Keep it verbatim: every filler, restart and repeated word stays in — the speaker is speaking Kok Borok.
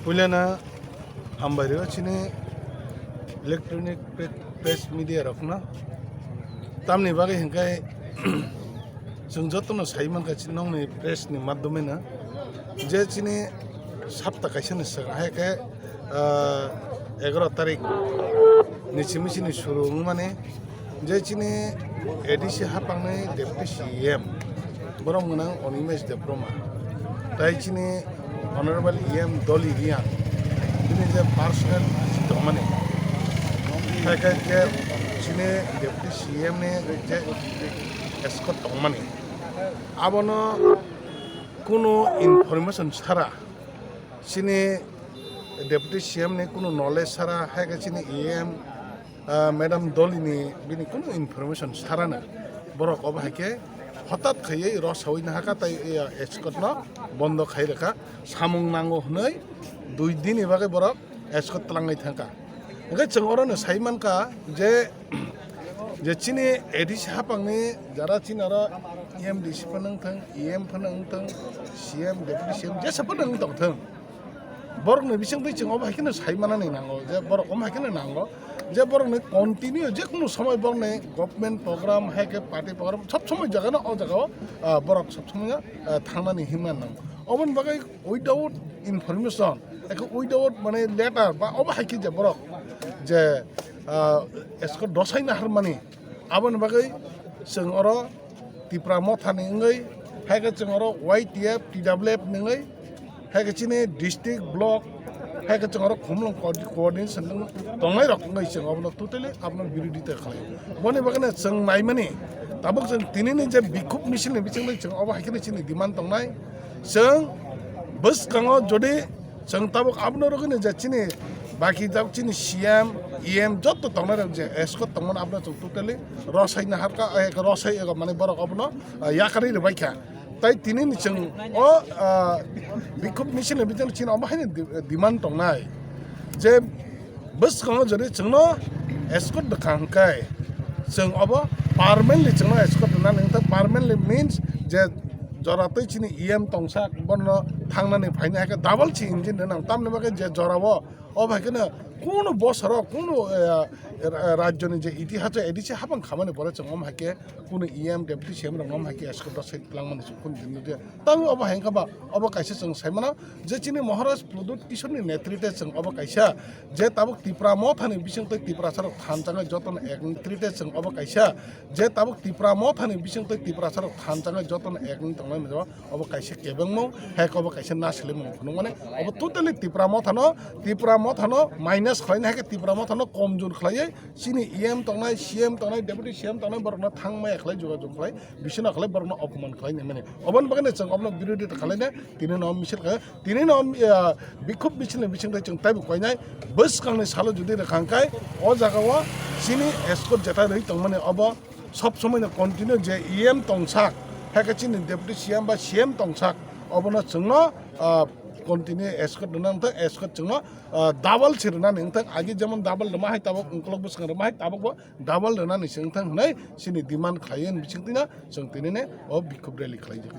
Puilana hambai rw chini electronic pre-, press media rokno. Tamni bagwi hwnkhe chwng jotono sai mankha chini nokni press ni madhyome no je chini sapta kaisa ni swk hai khe, ah, egaroh tarik ni simi chini suru wngmani. Je chini A D C hapangni Deputy C E M, borok mwnang Animesh Debbarma, tai chini Honorable E M Dolly Reang, bini je personal tongmani, hai khe je chini Deputy C E M ni je escort tongmani, abono kunu information sara, chini Deputy C E M ni kunu knowledge sara, hai khe chini E M, ah, Madam Dolly ni bini kunu information sarana. Borok obo hai khe hotat khaiwi rw sawi nahaka tai, eh, escort no bondo khai rwkha. Samung nango hwnwi dui din ni bagwi borok escort twlangwi thangkha. Hwnkhe chwng orono sai mankha je, je chini A D C hapangni jara chini oro M D C phano wngthang, E M phano wngthang, C M, Deputy C M jesa phano wng tongthang. Borokni bisingtwi chwng obo hai kheno sai manani nango je borok omo hai kheno nango je borokni continue je kunu somoi borokni government program hai khe party program sob somoi jagano o jagao, ah, borok sob somoi, ah, thangnani hinmani nango. Oboni bagwi without information, eko without mane letter ba obo hai khe je borok je, ah, escort rw saina harmani, aboni bagwi chwng oro Tipra Motha ni wngwi, hai khe chwng oro Y T F, T W F ni wngwi, hai khe chini district, block, hai khe chwng oro Khumulwng co-, coordination tongnai rok wngwi chwng obono totally abono birodita khlai. Boni bagwi no chwng naimani, tabuk chwng tini ni je bikhub misil ni bisingtwi chwng obo hai khe chini demand tongnai. Chwng bwskango jodi chwng tabuk abono rwgwino je chini baki tabuk chini C M, E M joto tongnai rok je escort tongmani abono chwng totally rw saina harkha, eh, rw sai ego mane borok obono, ah, yakarwi rwbaikha. Tai tini ni chwng o, ah, bikhub misil ni bising chini omo haino di-, demand tongnai je bwskango jodi chwngno escort rwkha hwnkhe chwng obo permanently chwngno escort rwnani wngkha. Permanently means je jora twi chini E M tongsa bono thangnani phaini hai khe double si engine rwnang. Tamni bagwi je jorao obo hai kheno kunu bosoro kunu, eh, ra-, rajyoni je itihas A D C hapang khamani pore chwng omo hai khe kunu E M, Deputy C M rokno omo hai khe escort rw sai twlangmani chwng kunu din nukya. Tamo obo hai wngkha ba obo kaisa chwng sai mano je chini Maharaj Pradyut Kishore ni netrite chwng obo kaisa je tabuk Tipra Motha ni bisingtwi Tiprasa rok thansa wngwi jotono ek netrite chwng obo kaisa je tabuk Tipra Motha ni bisingtwi Tiprasa rok thansa wngwi jotono ek ni tongnai mano obo kaisa kebengmung hai khe obo kaisa nasilmung phunukmani obo totally Tipra Motha no, Tipra Motha no minus khlaina hai khe Tipra Motha no komjor khlaiwi chini E M tongnai, C M tongnai, Deputy C M tongnai borokno thangmaya khlai jogajog khlai bisino khlai borokno opoman khlai nai mani. Oboni bagwi no chwng obono birodita khlai na tini no misil khe tini no, ah, bikhub misil ni bisingtwi chwng taibo koinai bwskangni salo jodi rwkha hwnkhe o jagao chini escort jeta rwi tongmani obo sob somoi no continue je E M tongsak hai khe chini Deputy C M ba C M tongsak obono chwngno, ah, continue escort rwna wngthang, escort chwngno, ah, double se rwnani wngthang, agi jemon double rwma hai tabuk ungkolok bwskang rwma hai tabuk bo double rwnani se wngthang hwnwi chini demand khlaiwi bisingtwi no chwng tini ne o bikhub rally khlaijak.